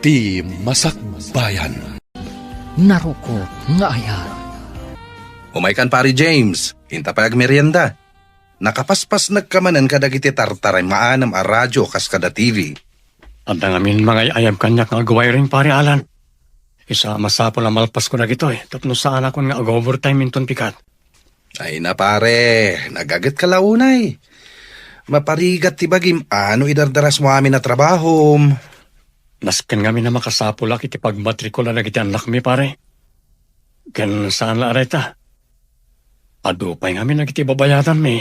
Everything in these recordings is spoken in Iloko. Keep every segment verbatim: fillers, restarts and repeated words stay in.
Ti Masakbayan. Narukop nga ayat. Umaykan, Pare James. Inta pay agmerienda. Nakapaspasnek ka manen kadagiti tartaray maanem a radio kas kada T V. Adda ngamin mangay-ayab kaniak nga ag-wiring, Pare Alan. Isu a masapul a malpasko dagitoy tapno saanakon nga ag-overtime inton pikat. Ay na, pare, nagaget ka la unay. Maparigat ti bagim, ano idardarasmo amin a trabahom? Nasken ngamin a makasapulak iti pagmatrikula dagiti annakmi, pare. Ken saan la a dayta. Adu pay ngamin dagiti babayadanmi.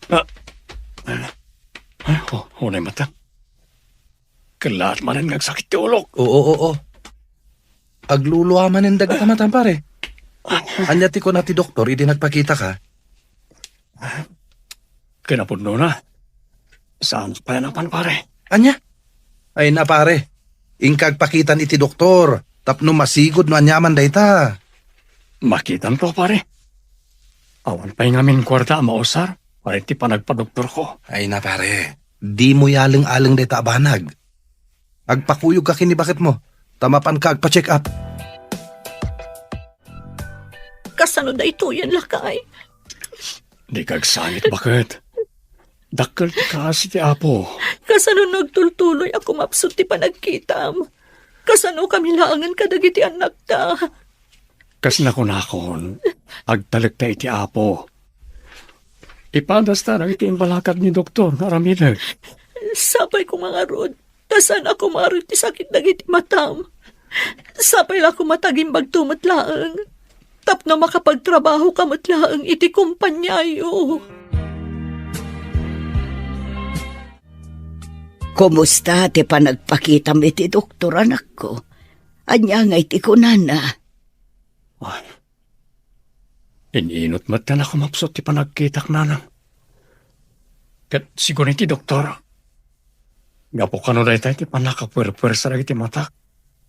Ah, ah, oh, unay mata. Kellaat manen nga agsakit ti ulok. Oo, oo. Aglulua manen dagita matam, pare. Ania ti kuna ti doktor idi nagpakitaka? Kinapudnona, saan pay a napan, pare. Ania? Ay na, pare. Inka agpakitan iti doktor tapno masigud no aniaman dayta. Makitanto, pare. Awan pay ngamin kuarta a mausar para iti panagpadoktorko. Ay na, pare. Dimo yaleng-aleng dayta a banag. Agpakuyogka ken ni baketmo, ta mapanka agpa-check up. Kasano daytoyen, lakay? Dika agsangit, baket. Dakkel ti kaasi ti Apo. Kasano no agtultuloy a kumapsut ti panagkitam? Kasano kami laengen kadagiti annakta? Kas nakunakon, agtalekta iti Apo. Ipadasta dagiti imbalakad ni doktor nga aramidek. Sapay ko nga ngarud, ta saan a kumaro iti sakit dagiti matam. Sapay la koma ta agimbagto met laeng, tapno makapagtrabahoka met laeng iti kompaniayo. Kumusta ti panagpakitam iti doktor, anakko? Ania ngay ti kunana? Ay, in-inut met ti nakumapsut ti panagkitak, nanang. Ket siguro iti doktor, gapu kano dayta iti pannakapuerpuersa dagiti matak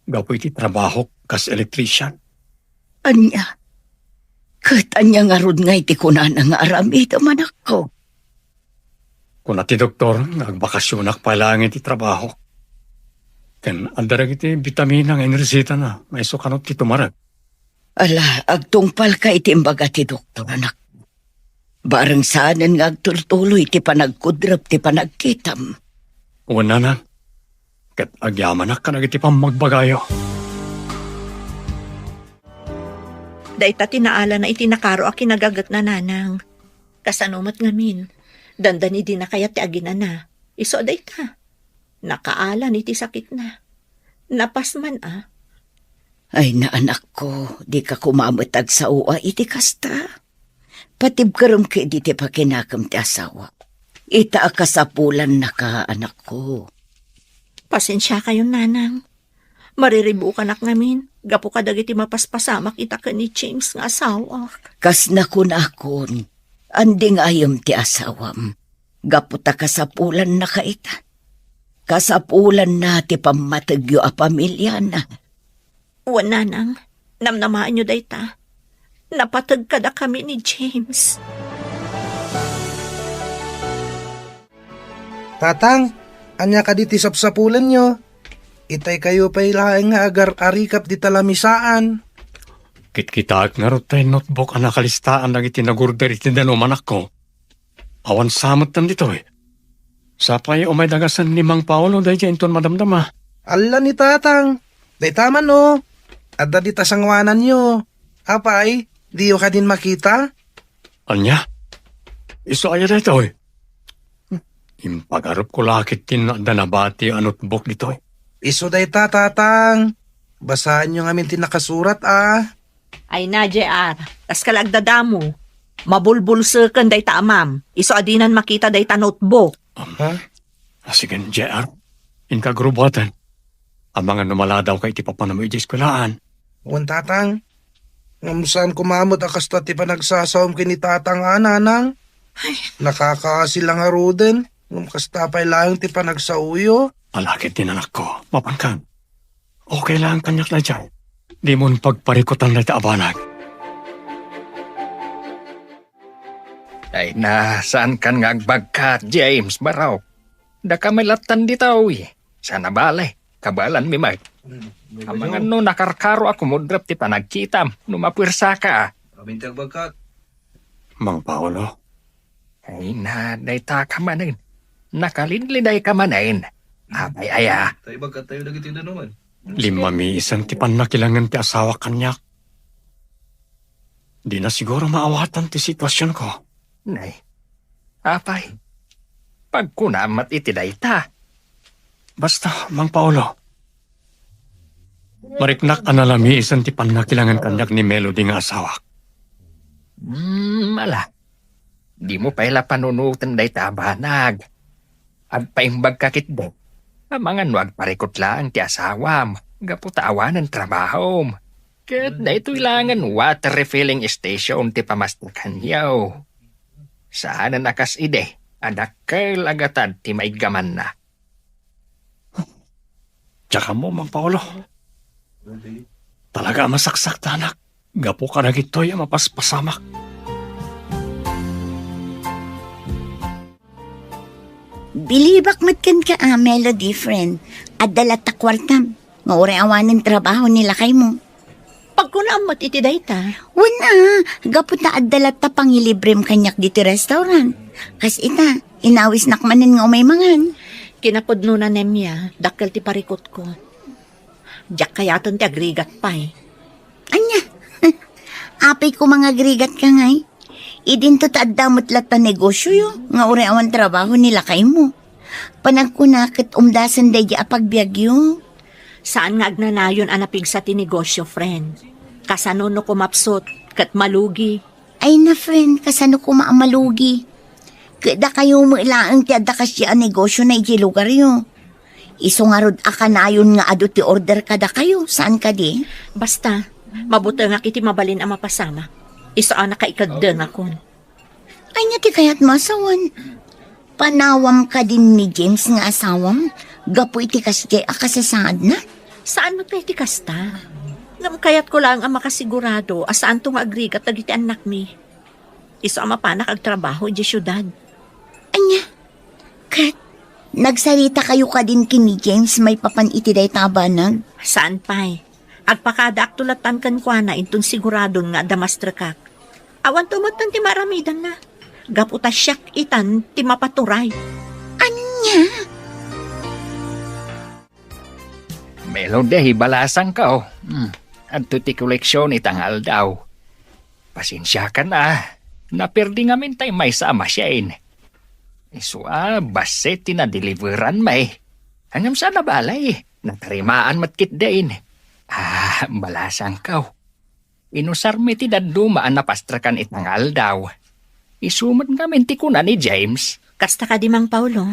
gapu iti trabahok kas electrician. Ania? Ket ania ngarud ngay ti kunana nga aramidem, anakko? Kuna ti doktor nga agbakasionak pay laeng iti trabahok. Ken adda dagiti bitamina nga inresitana nga isu kano ti tumarek. Ala, agtungpalka iti imbaga ti doktor, anak. Bareng saanen nga agtultuloy ti panagkudrep ti panagkitam. Wen, nanang, ket agyamanak kadagiti pammagbagayo. Dayta ti naalana iti nakaro a kinagagetna, nanang. Kasano met ngamin? Dandani dina kayat ti aginana. Isu a dayta. Nakaalan iti sakitna. Napasman a. Ay na, anakko, dika koma met agsao iti kasta. Patibkerem ketdi ti pakinakem ti asawa. Ita a kasapulannaka, anakko. Pasensiakayon, nanang. Mariribukanak ngamin gapu kadagiti mapaspasamak ita ken ni James nga asawak. Kas nakunakon, andingayem ti asawam gapu ta kasapulannaka ita. Kasapulanna ti pammategyo a pamiliana. Wen, nanang, namnamaenyo dayta. Napateg kadakami ni James. Tatang, ania kadi ti sapsapulenyo? Itaykayo pay laeng nga agar-arikap dita lamisaan. Kitkitaek ngarud tay notebook a nakalistaan dagiti nagorder iti danum, anakko. Awan sa metten ditoy. Sapay umay dagasen ni Mang Paolo daydiay inton madamdama. Alla ni Tatang. Dayta man, o. Adda dita sanguananyo. Apay, diyo kadin makita? Ania? Isu aya daytoy? Impagarupko la ket ti adda nabati a notebook ditoy. Isu dayta, Tatang. Basaenyo ngamin ti nakasurat, a. Ay na, J R. Kas ka la agdadamo. Mabulbulseken dayta amam. Isu a dinan makita dayta notebook. Um, Ha? A, sige, J R. Inka agrubuaten. Amangan no maladawka iti papanammo idiay eskuelaan. Wen, Tatang. Ngem saan koma met a kasta ti panagsasaom ken ni Tatang a, Nanang. Ay. Nakakaasi la ngaruden, ngem kasta pay laeng ti panagsaoyo. Ala ket ti nanakko, mapankan. Okay lang kaniak daydiay. Dimon pagparikutan dayta a banag. Ay na, saankan nga agbagkat, James, barok. Daka met lattan ditoy. Saan a bale. Abalanmi met. Amangan no nakarkaro a kumudrep ti panagkitam no mapuersaka. Amin ti agbagkat. Mang Paolo. Ay na, dayta ka manen. Nakalidlidayka manen. Apay aya? Tay bagkat tayo dagiti danuman. Limmamiisen ti pannakilangen ti asawak kaniak. Dina siguro maawatan ti situasionko. Nay, apay, pagkunam met iti dayta. Basta, Mang Paolo, mariknak a nalamiisen ti pannakilangen kaniak ni Melody nga asawak. Hmm, ala. Dimo pay la panunoten dayta a banag. Agpaimbagka ketdi. Amangan no agparikut laeng ti asawam, gapu ta awanen trabahom. Ket daytoy laengen water refilling station ti pamastrekanyo. Saanen a kas idi a dakkel a gatad ti maiggamanna. Diak ammo, Mang Paolo. Talaga a masaksaktanak gapu kadagitoy a mapaspasamak. Bilibak met kenka a, Melody, friend. Adda latta kuartam nga uray awanen trabaho ni lakaymo. Pagkunam met iti dayta. Wen a, gapu ta adda latta pangilibrem kaniak diti restaurant. Kas ita, inawisnak manen nga umay mangan. Kinapudnona, Nemia, dakkel ti parikutko. Diak kayaten ti agrigat pay. Ania? Apay koma nga agrigatka ngay? Idinto ta adda met latta negosioyo nga uray awan trabaho ni lakaymo. Panagkuna ket umdasen daydi a pagbiagyo. Saan nga agnanayon a napigsa ti negosio, friend. Kasano no kumapsut ket malugi? Ay na, friend, kasano koma a malugi? Ket dakayo met laeng ti adda kasdi a negosiona idiay lugaryo. Isu ngarud a kanayon nga adu ti order kadakayo, saan kadi? Basta, mabutengak iti mabalin a mapasamak. Isu a nakaikagdengakon. Ania ti kayatmo a sawen? Panawam kadin ni James nga asawam gapu iti kasdiay a kasasaadna? Saan met pay ti kasta. Ngem kayatko laeng a makasigurado a saanto nga agrigat dagiti annakmi. Isu a mapanak agtrabaho idiay siudad. Ania? Ket, nagsaritakayo kadin ken ni James maipapan iti dayta a banag? Saan pay. Agpakadaakto lattan kenkuana inton siguradon nga adda mastrekak. Awanto metten ti maaramidanna. Gapu ta siak itan ti mapaturay. Ania? Melody, balasangko. Hmm. Adto ti koleksion ita nga aldaw. Pasensiakan a. Naperdi ngamin tay maysa a machine. Isu a, bassit ti nadeliveran, may. Ngem saan a balay. Natarimaan met ketdin. Ah, balasangko. Inusarmi ti dadduma a napastrekan ita nga aldaw. Isu met ngamin ti kuna ni James. Kasta kadi, Mang Paolo?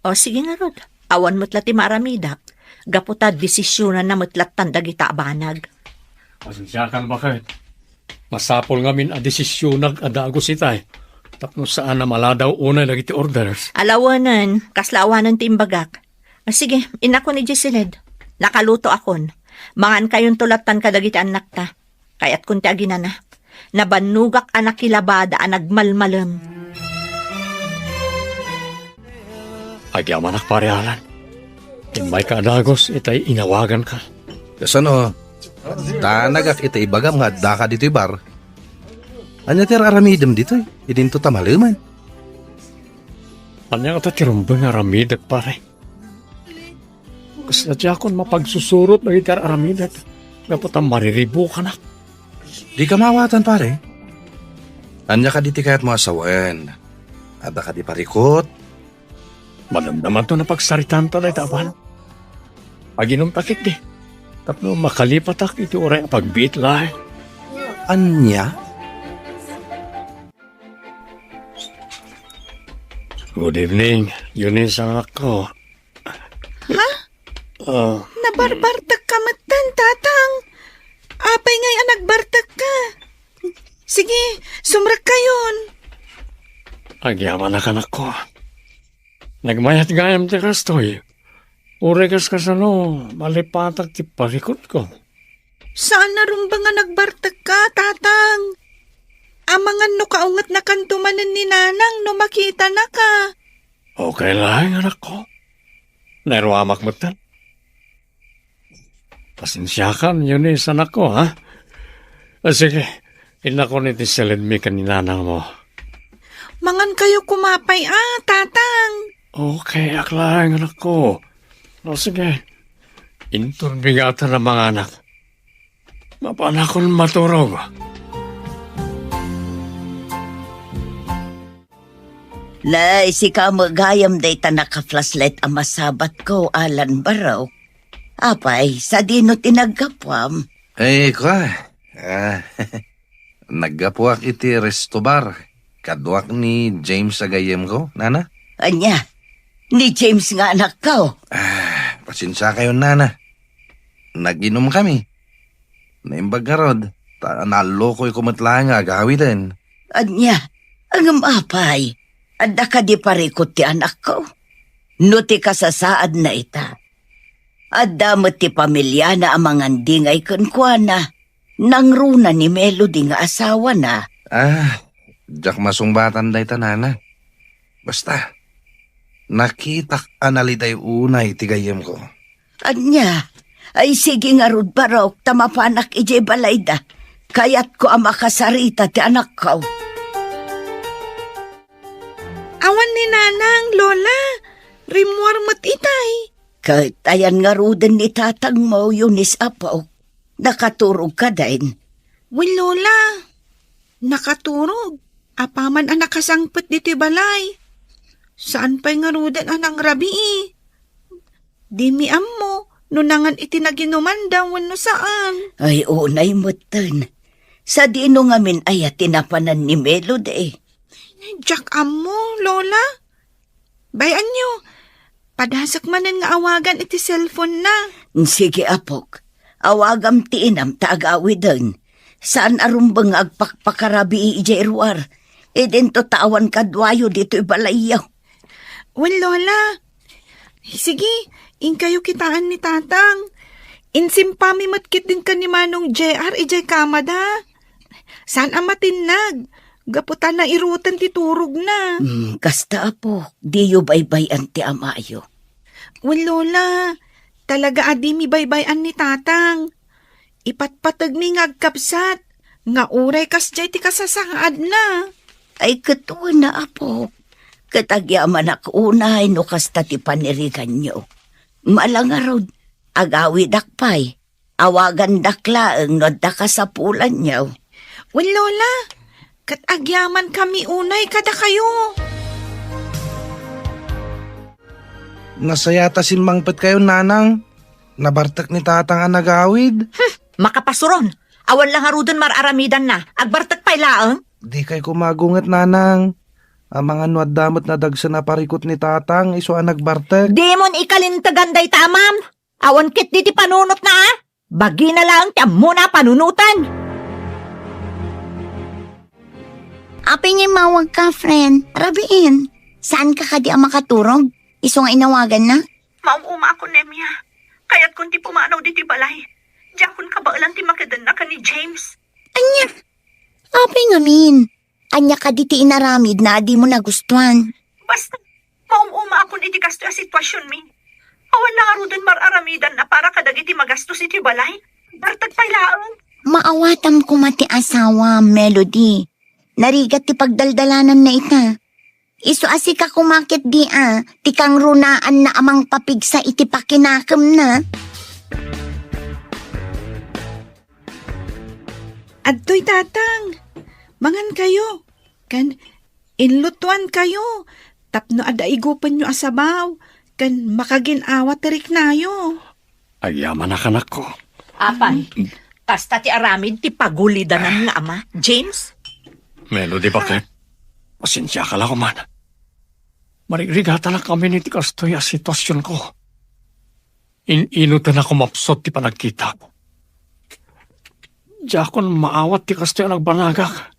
O, sige ngarud. Awan met la ti maaramidak. Gapu ta desisionanna met lattan dagita a banag. Pasensiakan, baket. Masapul ngamin a desisionak a dagus itay. Tapno saan a maladaw unay dagiti orders. Alawenen, kasla awanen ti imbagak. Ah, sige, innakon idiay siled. Nakalutoakon. Mangankayonto lattan kadagiti annakta. Kayatkon ti aginana. Nabannogak a nakilabada a nagmalmalem. Agyamanak, Pare Alan. Immayka a dagus itay inawaganka. Kasano? Danagak iti ibagam nga addaka ditoy bar. Ania ti ar-aramidem ditoy? Idinto ta malemen. Ania ngata ti rumbeng nga aramidek, pare? Kasla diakon mapagsusurot dagiti ar-aramidek gapu ta mariribukanak. Dika maawatan, pare. Ania kadi ti kayatmo a sawen? Adda kadi parikut? Madamdamanto napagsaritaanta dayta a banag. Aginumta ketdi tapno makalipatak iti uray a pagbiit laeng. Ania? Good evening, Eunice, anakko. Ha? Ah. Nabarbartek ka metten, Tatang. Apay ngay a nagbartek ka? Sige, sumrekkayon. Agyamanak, anakko. Nagmayat gayam ti kastoy. Uray kas kasano, malipatak ti parikutko. Saan a rumbeng a nagbartek ka, Tatang? Amangan no kaungetnakanto manen ni Nanang no makitanaka. Okay laeng, anakko. Nairuamak metten. Pasensiakan, Eunice, anakko, ha? Ah, sige, innakon iti silidmi ken ni nanangmo. Mangan kayo koma pay, a, Tatang. Okay, ak laeng, anakko. O, sige. Inton bigatan a manganak, mapanakon maturog. Nay, sika met gayam dayta naka-flashlight a masabatko, Alan Barok. Apay, sadino ti naggapuam? Eh, kua, ah, naggapuak iti resto bar. Kaduak ni James a gayyemko, nana. Ania? Ni James nga anakko? Ah, pasensiakayon, nana. Nag-inumkami. Naimbag ngarud, ta nallukoyko met laeng nga agawiden. Ania? Ngem apay, adda kadi parikut ti anakko? No ti kasasaadna ita, adda met ti pamiliana a mangandingay kenkuana. Nangruna ni Melody nga asawana. Ah, diak masungbatan dayta, nana. Basta, nakitak a naliday unay ti gayyemko. Ania? Ay, sige ngarud, Barok, ta mapanak idiay balayda. Kayatko a makasarita ti anakko. Awan ni Nanang, Lola. Rimmuar met itay. Ket ayan ngaruden ni tatangmo, Eunice, apok. Nakaturog kadin? Wen, Lola. Nakaturog. Apaman a nakasangpet ditoy balay. Saan pay ngaruden a nangrabii. Dimi ammo no nangan iti naginumanda wenno saan. Ay, unay metten. Sadino ngamin aya ti napanan ni Melody? Diak ammo, Lola. Bay-anyo, padasek manen nga awagan iti cellphone-na. Sige, apok. Awagam ti inam ta agawiden. Saan a rumbeng nga agpakpakarabii idiay ruar. Idinto ta awan kaduayo ditoy balayyo. Wen, Lola. Sige, inkayo kitaan ni Tatang. Insimpami met ketdin ken ni Manong J R idiay kamada. Saan a matinnag. Gapu ta nairutan ti turogna. Hmm, kasta, apo, diyo baybay-an ti amayo. Wen, Lola, talaga a dimi baybay-an ni Tatang. Ipatpategmi nga agkabsat, nga uray kasdiay ti kasasaadna. Ay, ket wen a, apo. Ket agyamanak unay no kasta ti paniriganyo. Ala ngarud, agawidak pay. Awagandak laeng no adda kasapulanyo. Wen, Lola, ket agyamankami unay kadakayo. Nasayat a simmangpetkayo, Nanang. Nabartek ni Tatang a nagawid. Hmm, makapasuron. Awan la ngaruden mar-aramidanna. Agbartek pay laeng. Dikay koma agunget, Nanang. Amangan no adda met nadagsen a parikut ni Tatang isu a nagbartek. Dimon ikalintegan dayta, Ma'am. Awan ketdi ti panunotna, a? Bagina laeng ti ammona a panunoten. Apay nga immawagka, friend? Rabiin. Saanka kadi a makaturog? Isu nga inawaganna? Maum-umaakon, Nemia. Kayatkon ti pumanaw ditoy balay. Diakon kabaelan ti makedenna ken ni James. Ania? Apay ngamin? Ania kadi ti inaramidna a dimo nagustuan? Basta, maum-umaakon iti kastoy a situasionmi. Awan la ngaruden mar-aramidanna para kadagiti magastos iti balay. Bartek pay laeng. Maawatam koma ti asawa, Melody. Narigat ti pagdaldalananna ita. Isu a sika koma ketdi a, ti kangrunaanna a mangpapigsa iti pakinakemna. Adtoy, Tatang. Mangankayo. Ken inlutoankayo tapno adda igupenyo a sabaw ken makagin-awa ti riknayo. Agyamanak, anakko. Apay, kasta ti aramid ti pagulidanan nga ama, James? Melody, baket? Pasensiaka la koman. Marigrigatanak amin iti kastoy a situasionko. In-inutan a kumapsut ti panagkitak. Diakon maawat ti kastoy a nagbanagak.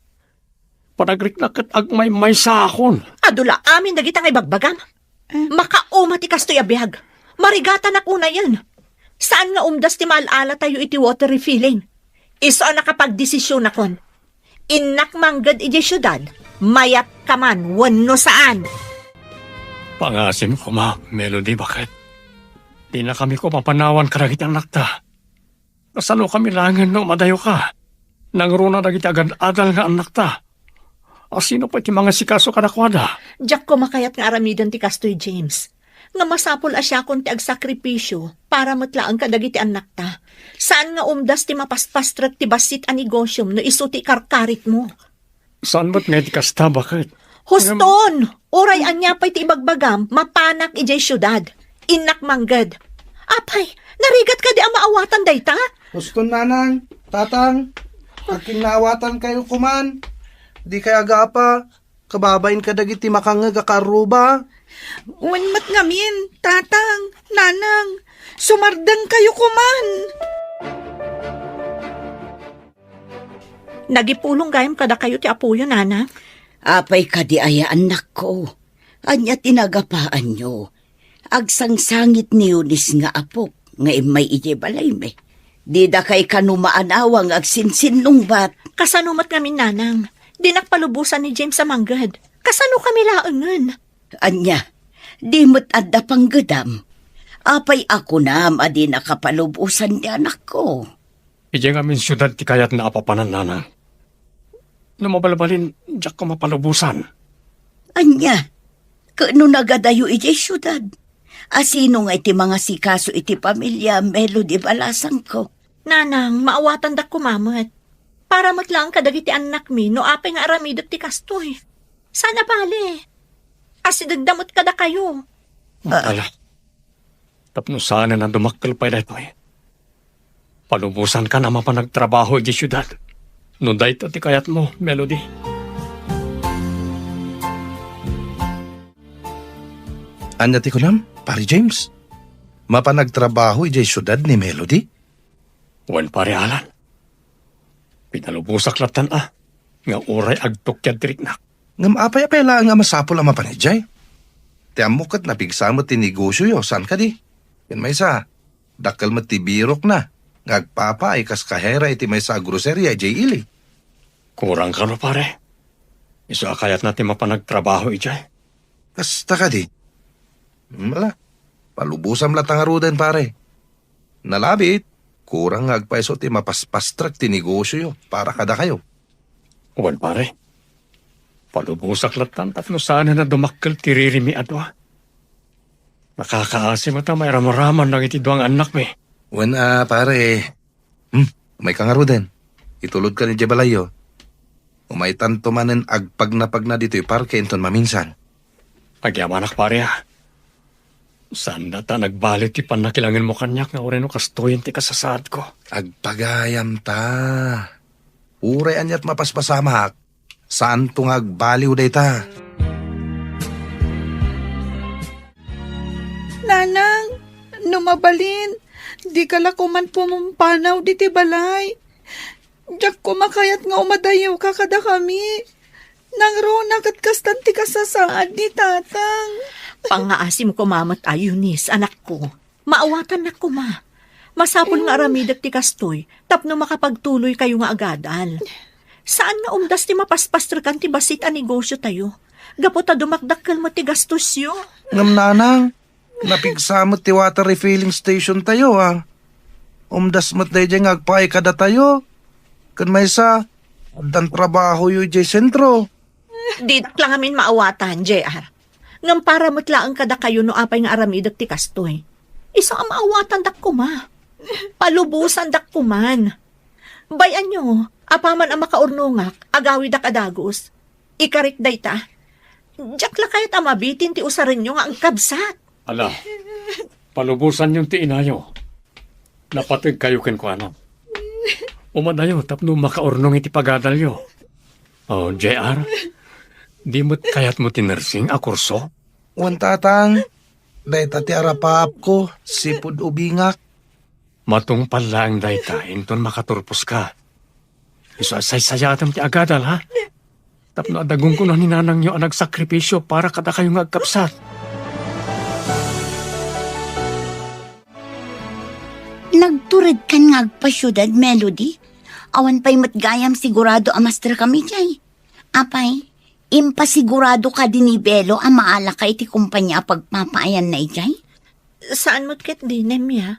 Panagriknak ket agmaymaysaakon. Adu la amin dagita nga ibagbagam. Eh? Makauma ti kastoy a biag. Marigatanak unayen. Saan nga umdas ti maal-alatayo iti water refilling. Isu a nakapagdesisionakon. Innak mangged idiay siudad, mayat ka man wenno saan. Pangasim koma, Melody, baket? Dinakami koma panawan kadagiti annakta. Kasanokami laengen no madayoka? Nangruna dagiti agad-adal nga annakta. A, sino pay ti mangasikaso kadakuada? Diak koma kayat nga aramiden ti kastoy, James. Nga masapul a siakon ti agsakripisio para met laeng kadagiti annakta. Saan nga umdas ti mapaspastrek ti bassit a negosiom no isu ti ikarkaritmo. Saan met nga iti kasta, baket? Huston! Uray ania pay ti ibagbagam, mapanak idiay siudad. Innak mangged. Apay, narigat kadi a maawatan dayta? Huston, nanang, tatang, agkinnawatan kayo kuman. Di kay agapa, kababain kadagiti makangngeg a karruba. Wen met ngamin, tatang, nanang, sumardeng kayo kuman. Nagipulong gayam kadakayo ti apoyo, nanang. Apay kadi aya, annakko? Ania ti nagapaanyo? Agsangsangit ni Eunice nga apok nga immay idiay balaymi. Dida kay kano maanawa nga agsinsinnungbat. Kasano met ngamin, nanang? Dinak palubosan ni James a mangged. Kasano kami laengen? Ania, di met adda panggedam? Apay a kunam a dinaka palubosan ni anakko? Idiay ngamin siudad ti kayatna a papanan, nanang. No mabalbalin, diak ko mapalubosan. Ania, ket no nagadayo idiay siudad, a sino ngay ti mangasikaso iti pamilia Melody Balasangko? Nanang, maawatandak koma met. Para met laeng kadagiti annakmi no apay nga aramidek ti kastoy. Saan a bale. Asidegda met kadakayo. Ah. Ala. Tapno saanen a dumakkel pay daytoy, palubosankan a mapan agtrabaho idiay siudad. No dayta ti kayatmo, Melody. Ania ti kunam, Pare James? Mapan agtrabaho idiay siudad ni Melody? Wen, Pare Alan. Pinalubosak lattan a, nga uray agtukiad ti riknak. Ngem apay a pay laeng a masapul a mapan idiay? Ti ammok ket napigsa met ti negosioyo, saan kadi? Ken maysa, dakkel met ti birokna nga agpapaay kas kahera iti maysa a groceria idiay ili. Kurang kano, pare? Isu a kayatna ti mapan agtrabaho idiay. Kasta kadi? Mala, palubosam latta ngaruden, pare. Nalabit, kurang nga agpayso ti mapaspastrek ti negosioyo para kadakayo. Wen, pare. Palubosak lattan tapno saanen a dumakkel ti ririmi a dua. Nakakaasi met a mairamraman dagiti dua nga annakmi. Wen a, pare. Hmm, umayka ngaruden. Itulodkan idiay balayyo. Umaytanto manen agpagnapagna ditoy parke inton maminsan. Agyamanak, pare, a. Saanda ta nagbali ti pannakilangenmo kaniak nga uray no kastoyen ti kasasaadko. Agpagayam ta. Uray aniat mapaspasamak, saanto nga agbaliw dayta. Nanang, no mabalin, dika la koman pumampanaw diti balay. Diak koma kayat nga umadayoka kadakami. Nangruna ket kastan ti kasasaad ni tatang. Pangngaasim koma met a, Eunice, anakko. Maawatannak koma. Masapul nga aramidek ti kastoy tapno makapagtuloykayo nga agadal. Saan nga umdas ti mapaspastrekan ti bassit a negosiotayo gapu ta dumakdakkel met ti gastosyo. Ngem, nanang, napigsa met ti water refilling station tayo, a. Umdas met daydiay nga agpaay kadatayo. Ken maysa, addan trabahoyo idiay sentro. Diak la ngamin maawatan, J R. Ngem para met laeng kadakayo no apay nga aramidek ti kastoy. Isu a maawatandak koma. Palubosandak koman. Bay-anyo, apaman a makaurnongak, agawidak a dagus. Ikarik dayta. Diak la kayat a mabitin ti usarenyo nga agkabsat. Ala, palubosanyon ti inayo. Napategkayo kenkuana. Umadayo tapno makaurnong iti pagadalyo. O, J R, di met kayatmo ti nursing a kurso? Wen, tatang, dayta ti arapaapko, sipud ubingak. Matungpal laeng dayta inton makaturposka. Isu a saysayaatem ti agadal, ha? Tapno adda gunggonan ni nanangyo a nagsakripisio para kadakayo nga agkabsat. Nagturedkan nga agpasiudad, Melody. Awan pay met gayam sigurado a masterkami diay. Apay, impasigurado kadi ni Belo a maalaka iti kompania a pagpapaayanna idiay? Saan met ketdi, Nemia.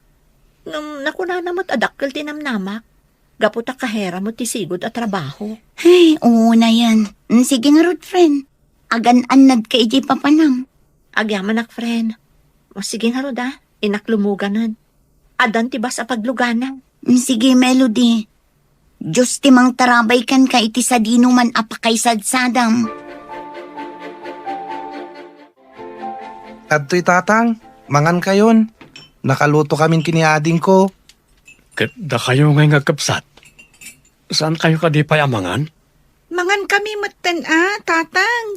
Ngem nakunana met a dakkel ti namnamak, gapu ta kahera met ti sigud a trabaho. Ay, oo na yan. Mm, sige ngarud, friend. Agan-annadka iti papanam. Agyamanak, friend. O, sige ngarud, a. Innak lumuganen. Addan ti bus a paglugana. Mm, sige, Melody. Dios ti mangtarabay kenka iti sadinoman a pakaisadsadam. Adtoy, Tatang, mangankayon. Nakalutokamin ken ni adingko. Ket dakayo ngay nga agkabsat, saankayo kadi pay a mangan? Mangankami metten a, Tatang.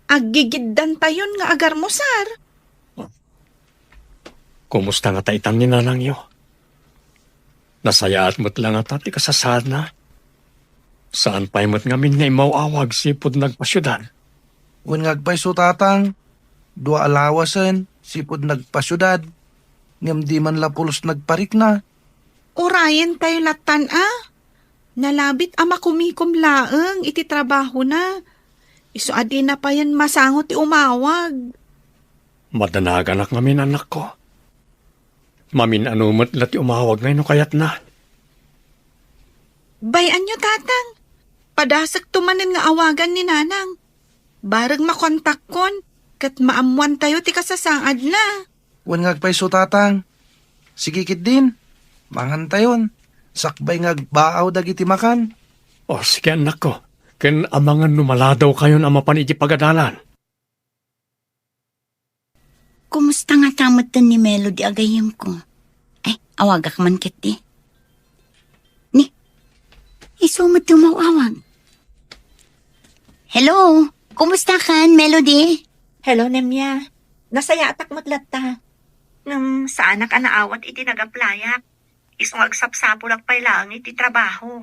Aggigiddantayon nga agarmusar. Kumusta ngata itan ni nanangyo? Nasayaat met la ngata ti kasasaadna? Saan pay met ngamin nga immaw-awag sipud nagpasiudad? Wen nga agpayso, Tatang, dua a lawasen sipud nagpasiudad, ngem di man la pulos nagparikna. Urayentayo lattan a. Nalabit a makumikom laeng iti trabahona. Isu a dina payen masango ti umawag. Madanaganak ngamin, anakko. Mamin-ano met la ti umawag ngay no kayatna. Bay-anyo, Tatang. Padasekto manen nga awagan ni Nanang. Bareng makontakkon, ket maammoantayo ti kasasaadna. Wen nga agpayso, Tatang. Sige ketdin, mangantayon. Sakbay nga agbaaw dagiti makan. O, sige, annakko. Ken amangan no maladawkayon a mapan iti pagadalan. Kumusta ngata metten ni Melody a gayyemko? Ay, awagak man ketdi. Ni, isu met ti umaw-awag. Hello, kumusta kan, Melody? Hello, Nemia. Nasayaatak met latta. Ngem saanak a naawat iti nagaplayak. Isu nga agsapsapulak pay laeng iti trabaho.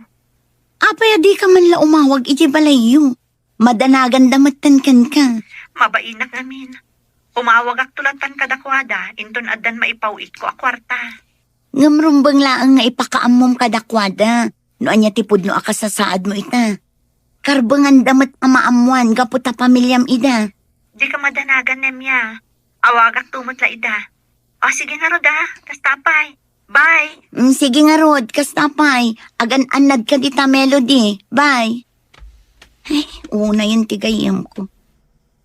Apay a dika man la umawag iti balayyo? Madanaganda metten kenka. Mabainak ngamin. Umawagakto lattan kadakuada, inton addan maipaw-itko a kuarta. Ngem rumbeng laeng nga ipakaammom kadakuada no ania ti pudno a kasasaadmo ita. Karbenganda met a maammoan gapu ta pamiliam ida. Dika madanagan, Nemia. Awagakto met la ida. O, sige ngarud, a. Kasta pay. Bye. Mm, sige ngarud, kasta pay. Agan-annadka dita, Melody. Bye. Ay, unayen ti gayyemko.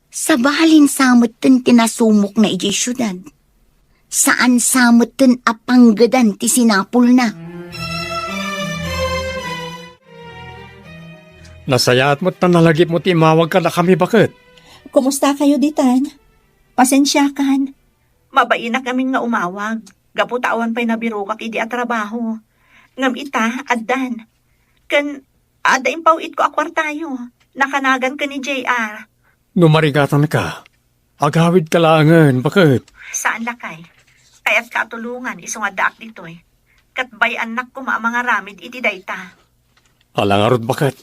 Sabalin sa metten ti nasumokna idiay siudad. Saan sa metten a panggedan ti sinapulna. Nasayaat met ta nalagipmo ti imawag kadakami, baket. Kumusta kayo ditan? Pasensiakan. Mabainak ngamin nga umawag, gapu ta awan pay nabirokak idi a trabaho. Ngem ita, addan. Ken adda impaw-itko a kuartayo. Nakanagan ken ni J R. No marigatanka, agawidka laengen, baket. Saan, lakay. Kayatka a tulongan isu nga addaak ditoy. Ket bay-annak koma a mangaramid iti dayta. Ala ngarud, baket.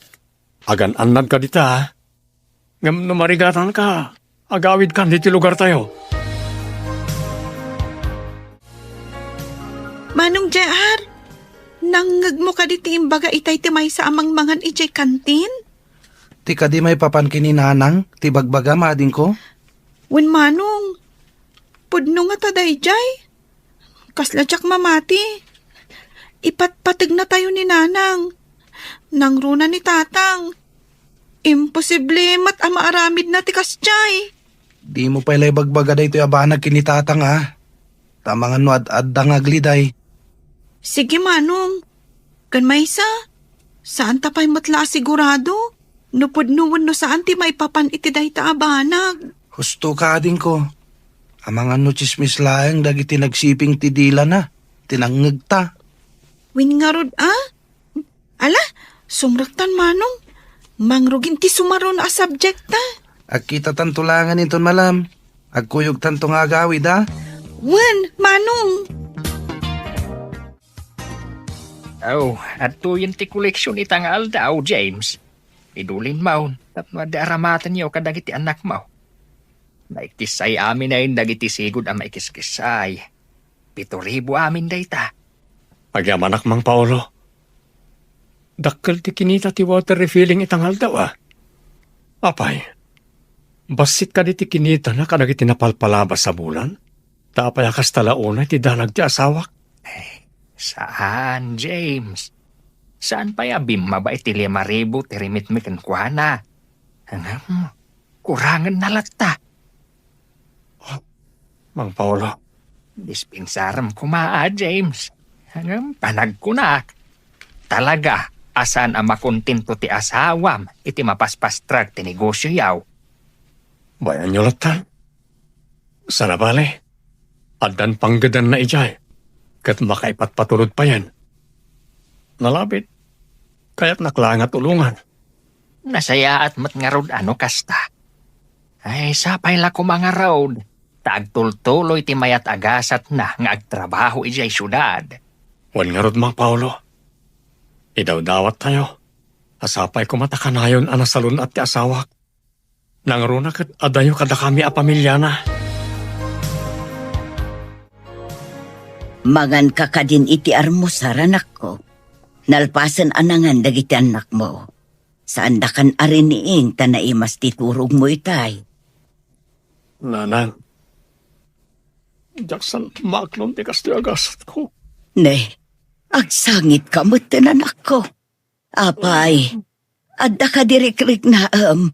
Agan-annadka dita, a. Ngem no marigatanka, agawidkan ditoy lugartayo. Manong J R, nangngegmo kadi ti imbaga itay ti maysa a mangmangan idiay kantin? Ti kadi maipapan ken ni Nanang ti bagbagam, adingko? Wen, Manong, pudno ngata daydiay? Kasla diak mamati. Ipatpategnatayo ni Nanang. Nangruna ni Tatang. Imposible met a maaramidna ti kasdiay. Dimo pay la ibagbaga daytoy a banag ken ni Tatang, a. Ta amangan no ad-adda nga agliday. Sige, Manong. Ken maysa, saanta pay met la a sigurado no pudno wenno saan ti maipapan iti dayta a banag. Husto ka, adingko. Amangan no tsismis laeng dagiti nagsiping ti dilana, ti nangngegta. Wen ngarud, a? Ala, sumrektan, Manong. Mangrugin ti sumaruno a subject ta. Agkitatanto laengen inton malam. Agkuyogtanto nga agawid, a? Wen, Manong. Oh, adtoyen ti koleksion ita nga aldaw, James. Idulin maon, tapno adda aramatenyo kadagiti annakmo. Naikissay amin dagiti sigud a maikiskissay. Pito ribu amin dayta. Agyamanak, Mang Paolo. Dakkel ti kinita ti water refilling ita nga aldaw, a. Apay, bassit kadi ti kinitana kadagiti napalpalabas a bulan? Ta apay a kasta la unay ti danag ti asawak? Eh, Saan, James. Saan pay a bimmaba iti lima ribu ti remitmi kenkuana. Ngem, kurangenna latta. Mang Paolo. Dispensarem koma, a, James. Ngem panagkunak, talaga a saan a makontento ti asawam iti mapaspastrag ti negosioyo. Bayanyo latta. Saan a bale, addan panggedanna idiay, ket makaipatpatulod payen. Nalabit, kayatnak laeng a tulongan. Nasayaat met ngarud a no kasta. Ay, sapay la koma ngarud, ta agtultuloy ti mayat a gasatna nga agtrabaho idiay siudad. Wen ngarud, Mang Paolo, idawdawattayo a sapay koma ta kanayon a nasalun-at ti asawak. Nangruna ket adayo kadakami a pamiliana. Manganka kadin iti armusar, anakko. Nalpasen a nangan dagiti annakmo. Saandakan a riniing ta naimas ti turogmo itay. Nanang, diak saan maaklon ti kastoy a gasatko. Ne, agsangitka metten, anakko. Apay, adda kadi rikriknaem?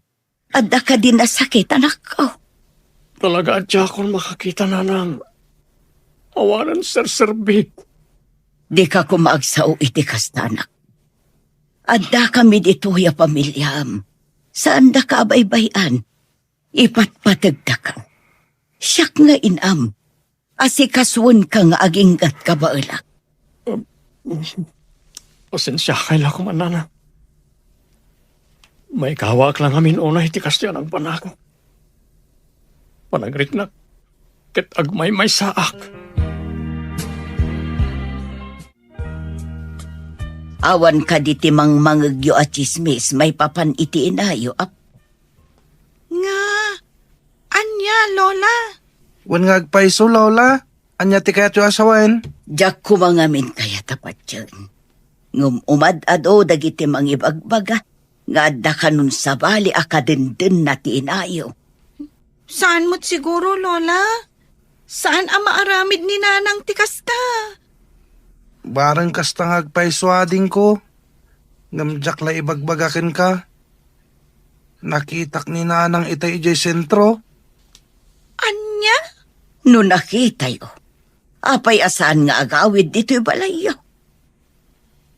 Adda kadi nasakit, anakko? Talaga a diakon makakita, nanang. Awanen serserbik. Dika koma agsao iti kasta, anak. Addakami ditoy a pamiliam. Saandaka a baybay-an. Ipatpategdaka. Siak nga inam. Asikasuenka nga aginggat kabaelak. Pasensiakay la koma, nanang. Maikawaak la ngamin unay ti kastoy a nagbanag. Panagriknak ket agmaymaysaak. Awan kadi ti mangmangegyo a tsismis maipapan iti inayo, Apo? Nga, ania, Lola? Wen nga agpayso, Lola. Ania ti kayatyo a sawen? Diak koma ngamin kayat a patien. Ngem umad-ado dagiti mangibagbaga nga adda kanon sabali a kadendenna ti inayo. Saan met siguro, Lola? Saan a maaramid ni Nanang ti kasta? Bareng kasta nga agpayso, adingko. Ngem diak la ibagbaga kenka. Nakitak ni Nanang itay idiay sentro. Ania? No nakitayo, apay a saan nga agawid ditoy balayyo?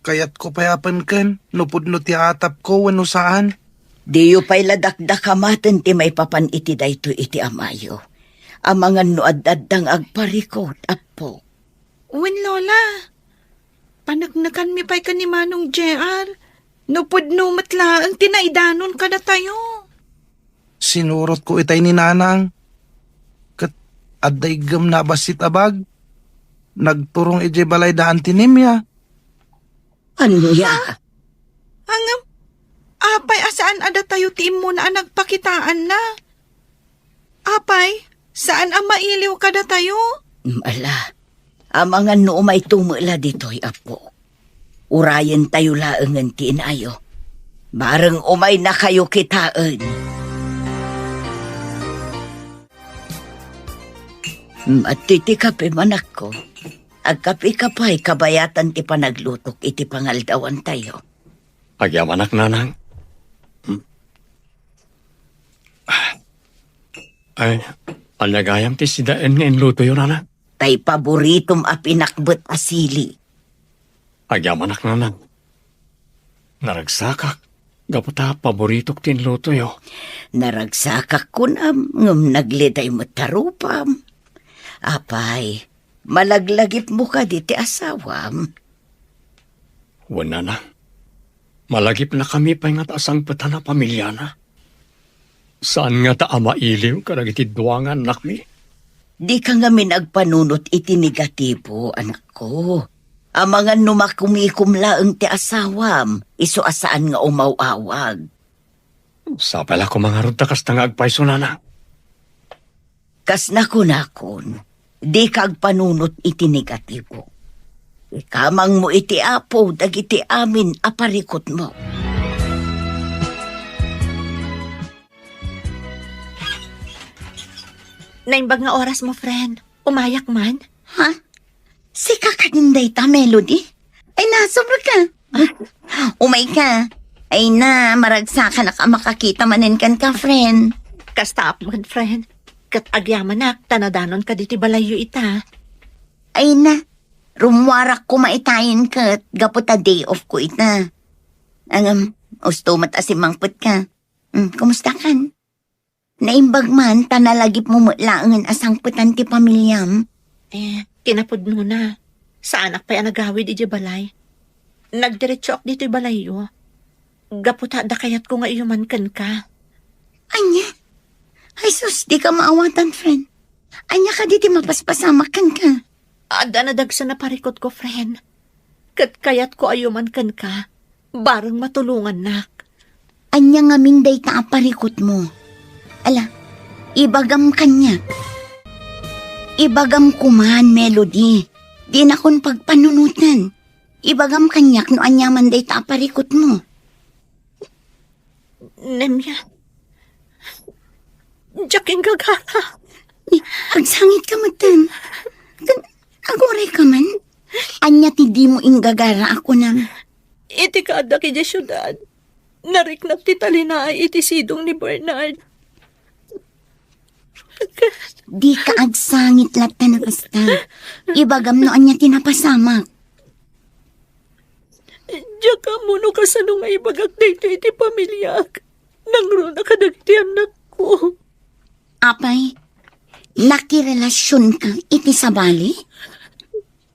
Kayatko pay a penken no pudno ti atapko wenno saan. Diyo pay la dakdakamaten ti maipapan iti daytoy iti amayo. Amangan no ad-adda nga agparikut, Apo. Wen, Lola. Paneknekanmi pay ken ni Manong J R no pudno met laeng ti naidanon kadatayo. Sinurotko itay ni Nanang. Ket adda iggemna a bassit a bag. Nagturong idiay balay da Auntie Nimia. Ania? Ngem, apay a saan a datayo ti immuna a nagpakitaanna? Apay, saan a mailiw kadatayo? Ala, amangan no umayto met la ditoy, Apo. Urayentayo laengen ti inayo. Bareng umaynakayo kitaen. Mati ti kape, manakko. Agkapeka pay kabayatan ti panaglutok iti pangaldawantayo. Agyamanak, Nanang. Hmm. Ay, ania gayam ti sidaen nga inlutoyo, Nanang? Tay paboritom a pinakbet a sili. Agyamanak, Nanang. Naragsakak gapu ta paboritok ti inlutoyo. Naragsakak kunam, ngem nagliday met ta rupam. Apay, malaglagipmo kadi ti asawam? Wen, Nanang. Malagipnakami pay ngata a sangpetan a pamiliana. Saan ngata a mailiw kadagiti dua nga annakmi? Dika ngamin agpanunot iti negatibo, anakko. Amangan no makumikom laeng ti asawam, isu a saan nga umaw-awag. Sapay la koma ngarud ta kasta nga agpayso, Nanang. Kas nakunakon, dika agpanunot iti negatibo. Ikamangmo iti Apo dagiti amin a parikutmo. Naimbag nga orasmo, friend. Umayak man? Ha? Sika kadin dayta, Melody? Ay na, sobra ka. Umay ka. Ay na, maragsakanak a makakita manen kenka, friend. Kasta apman, friend. Ket agyamanak, ta nadanonka ditoy balayyo ita. Ay na, rummuarak koma itayen ket gapu ta day off ko ita. Ngem, usto met a simmangpetka. Hmm, kumusta kan? Naimbag man ta nalagipmo met laengen a sangpetan ti pamiliam. Eh, kinapudnona, saanak pay a nagawid idiay balay. Nagdiretsoak ditoy balayyo. Gapu ta adda kayatko nga iyoman kenka. Ania? Ay sus, dika maawatan, friend. Ania kadi ti mapaspasamak kenka? Adda nadagsen a parikutko, friend. Ket kayatko a iyoman kenka, bareng matulongannak. Ania ngamin dayta a parikutmo? Ala, ibagam kaniak. Ibagam koman, Melody. Dinakon pagpanunoten. Ibagam kaniak no aniaman dayta a parikutmo. Nemia, diak inggagara. Ni, agsangit ka metten. Kan, aguray ka man? Ania ti dimo inggagara a kunam? Iti kaaddak idiay siudad, nariknak ti talinaay iti sidong ni Bernard. Dika agsangit latta no kasta. Ibagam no ania ti napasamak. Diak ammo no kasano nga ibagak daytoy iti pamiliak. Nangruna kadagiti annakko. Apay, nakirelasionka iti sabali?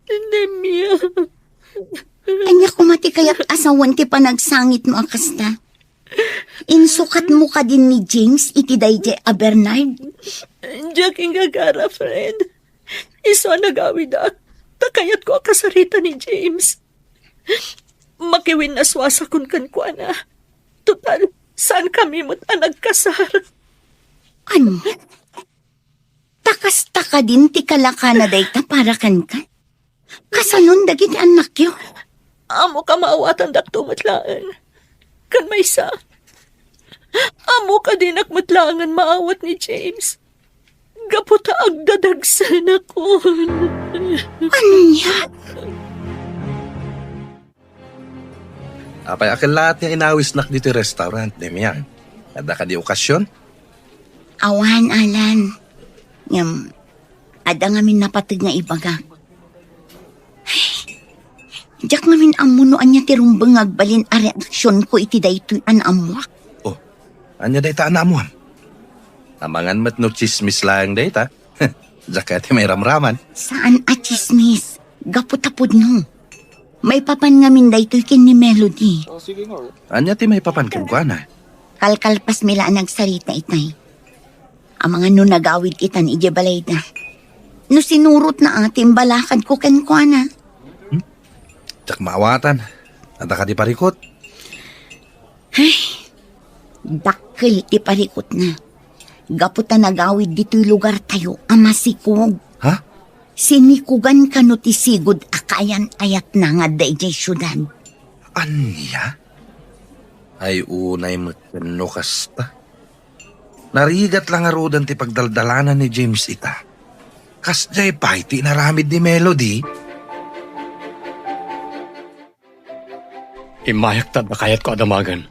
Nemia. Ania koma ti kayat a sawen ti panagsangitmo a kasta? Insukatmo kadin ni James iti daydiay a Bernard? Diak inggagara, friend. Isu a nagawidak, ta kayatko a kasarita ni James. Makiwinnasuasakon kenkuana. Total, saankami met a nagkasar. Ania? Ta kasta kadin ti kalakana dayta para kenka? Kasanon dagiti annakyo? Ammok a maawatandakto met laeng. Ken maysa, ammok a dinak met laengen maawat ni James. Gapu ta agdadagsenakon. Ania? Apay a kellaat nga inawisnak ditoy restaurant, Demian? Adda kadi okasion? Awan, Alan. Ngem, adda ngamin napateg nga ibagak. Diak ngamin ammo no ania ti rumbeng nga agbalin a reaksionko iti daytoy a naammoak. Oh, ania dayta a naammoam? Amangan met no tsismis laeng dayta. Diak kayat ti mairamraman. Saan a tsismis. Gapu ta pudno. Maipapan ngamin daytoy ken ni Melody. Ania ti maipapan kenkuana? Kalkalpasmi la a nagsarita itay. Amangan no nagawid itan idiay balayda. No sinurotna a ti imbalakadko kenkuana. Hmm? Diak maawatan. Adda kadi parikut? Ay, dakkel ti parikutna. Gapu ta nagawid ditoy lugartayo a masikog. Ha? Sinikugan kano ti sigud a kaayan-ayatna nga adda idiay siudad. Ania? Ay, unay met no kasta. Narigat la ngaruden ti pagdaldalanan ni James ita. Kasdiay pay ti inaramid ni Melody. Immayak ta adda kayatko a damagen.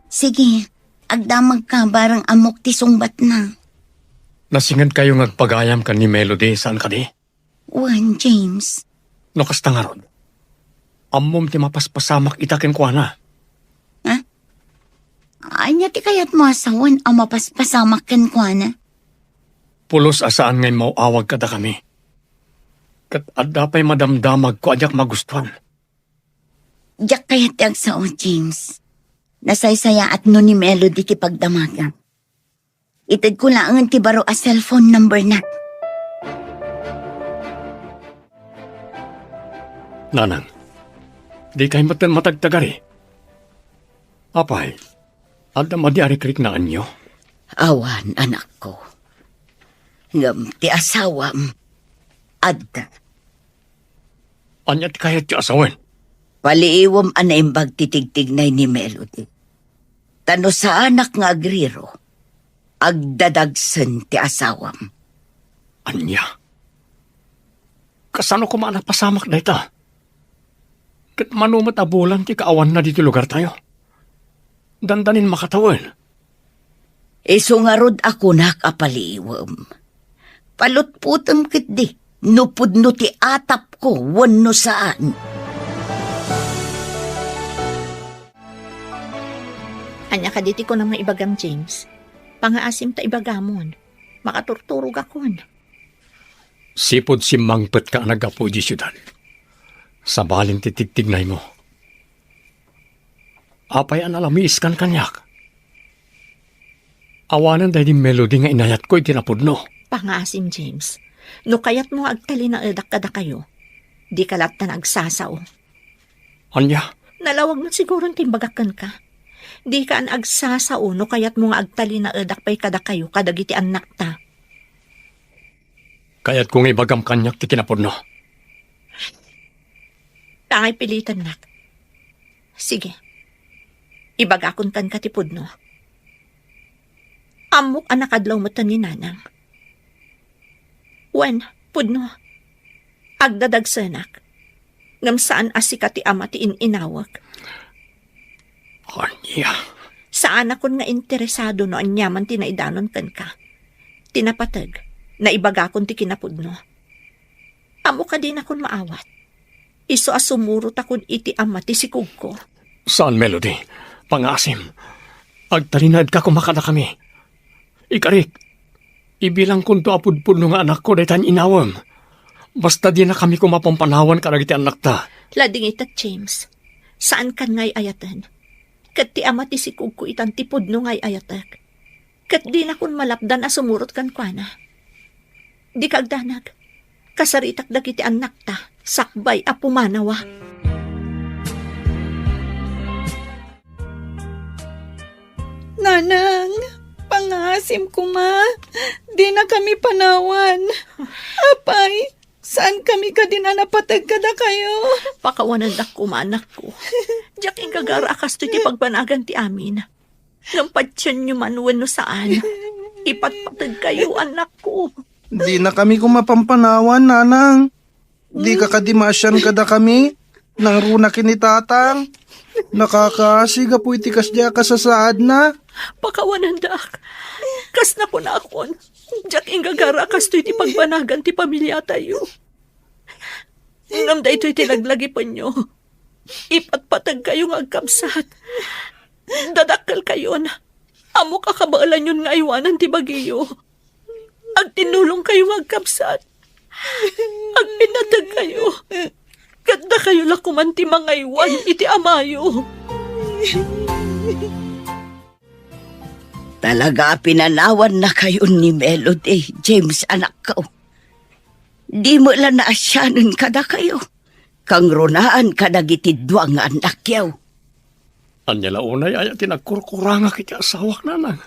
Sige, agdamagka bareng ammok ti sungbatna. Nasingedkayo nga agpagayam ken ni Melody, saan kadi? Wen, James. No kasta ngarud, ammom ti mapaspasamak ita kenkuana. Ha? Ania ti kayatmo a sawen a mapaspasamak kenkuana? Pulos a saan nga immaw-awag kadakami. Ket adda pay madamdamagko a diak magustuan. Diak kayat ti agsao, James. Nasaysayaat no ni Melody ti pagdamagam. Itedko laengen ti baro a cellphone number na. Nanang, dikay metten matagtagari? Apay, adda madi a rikriknaanyo? Awan, anakko. Ngem ti asawam, adda. Ania ti kayatyo a sawen? Paliiwem a naimbag ti tigtignay ni Melody. Ta no saanak nga agriro, agdadagsen ti asawam. Ania? Kasano koma a napasamak dayta? Ket mano met a bulan ti kaawanna ditoy lugartayo? Dandanin makatawen. Isu ngarud a kunak a paliiwem. Palutpotem ketdi no pudno ti atapko wenno saan. Ania kadi ti kunam nga ibagam, James? Pangaasim ta ibagamon. Makaturturogakon. Sipud simmangpetka a naggapu idiay siudad, sabali ti tigtignaymo. Apay a nalamiiskan kaniak? Awanen daydi Melody nga inayatko iti napudno. Pangaasim, James. No kayatmo nga agtalinaedak kadakayo, dika latta nga agsasao. Ania? Nalawag met siguron ti imbagak kenka. Dika nga agsasao no kayatmo nga agtalinaedak pay kadakayo kadagiti annakta. Kayatko nga ibagam kaniak ti kinapudno. Tangay pilitennak. Sige. Ibagakon kenka ti pudno. Ammok a nakadlaw metten ni Nanang. Wen, pudno. Agdadagsenak. Ngem saan a sika ti ama ti in-inawek. Ania? Saanakon nga interesado no aniaman ti naidanon kenka. Ti napateg, naibagakon ti kinapudno. Ammok a dinakon maawat. Isu a sumurotakon iti ama ti sikugko. Saan, Melody. Pangaasim. Agtalinaedka koma kadakami. Ikarik, ibilangkonto a pudpudno nga anakko dayta nga inawem. Basta dinakami koma pampanawan kadagiti annakta. Ladingita, James. Saankan nga ay-ayaten. Ket ti ama ti sikugko itan ti pudno nga ay-ayatek. Ket dinakon malapdan a sumurot kenkuana. Dika agdanag. Kasaritak dagiti annakta sakbay a pumanawa. Nanang, pangaasim koma. Dinakami panawan. Apay, saankami kadin a napateg kadakayo? Pakawanendak koma, anakko. Diak inggagara a kastoy ti pagbanagan ti amin. Ngem patienyo man wenno saan, ipatpategkayo, anakko. Dinakami koma pampanawan, Nanang. Dika kadi maasian kadakami? Nangruna ken ni Tatang. Nakakaasi gapu iti kasdiay a kasasaadna. Pakawanendak. Kas nakunakon, diak inggagara a kastoy ti pagbanagan ti pamiliatayo. Ngem daytoy ti laglagipenyo. Ipatpategkayo nga agkabsat. Dadakkelkayon. Ammok a kabaelanyon nga aywanan ti bagiyo. Agtinnulongkayo nga agkabsat. Agpinnategkayo. Ket dakayo la koman ti mangaywan iti amayo. Talaga a pinanawannakayon ni Melody, James, anakko. Dimo la naasianen kadakayo. Kangrunaan kadagiti dua nga annakyo. Ania la unay aya ti nagkurkurangak iti asawak, Nanang?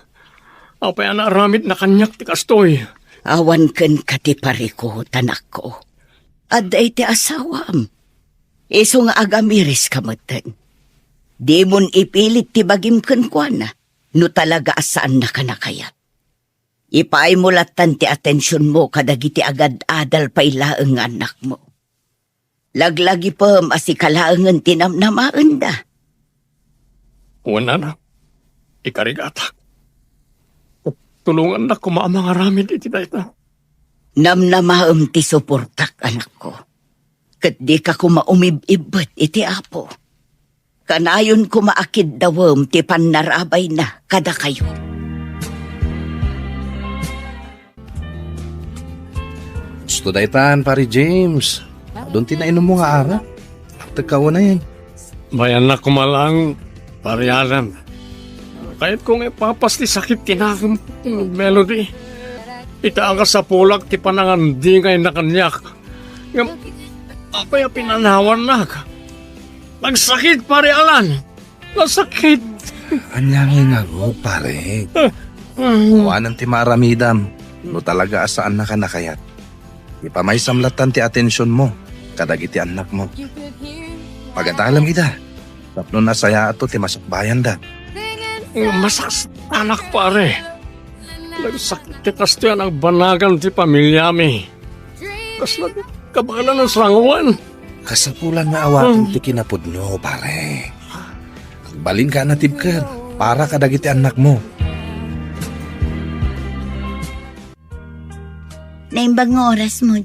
Apay a naaramidna kaniak ti kastoy? Awan kenka ti parikut, anakko. Adda iti asawam. Isu nga agamiriska metten. Dimon ipilit ti bagim kenkuana no talaga a saannaka nakayat. Ipaaymo lattan ti atensionmo kadagiti agad-adal pay laeng nga annakmo. Laglagipem a sika laengen ti namnamaenda. Wen, Nanang, ikarigatak. Tulongannak koma a mangaramid iti dayta. Namnamaem ti suportak, anakko. Ket dika koma umib-ibbet iti Apo. Kanayon koma a kiddawem ti pannarabayna kadakayo. Husto daytan, Pari James. Adun ti nainummo nga arak. Tekka unay. Bayannak koma laeng, Pari Alan. Kayatko nga ipapas ti sakit ti nakem, Melody. Ita a kasapulak ti panangandingayna kaniak. Ngem apay a pinanawannak? Nagsakit, Pare Alan. Nasakit. Ania ngay ngarud, pare? Awanen ti maaramidam no talaga a saannaka nakayat. Ipamaysam lattan ti atensionmo kadagiti annakmo. Pagadalem ida tapno nasayaato ti masakbayanda. Masakit, anak, pare. Nagsakit ti kastoy a nagbanagan ti pamiliami. Kasla, Kabaelan a sanguen. Kasapulan nga awaten Hmm. ti kinapudno, pare. Agbalinka a natibker para kadagiti annakmo. Naimbag nga orasmo,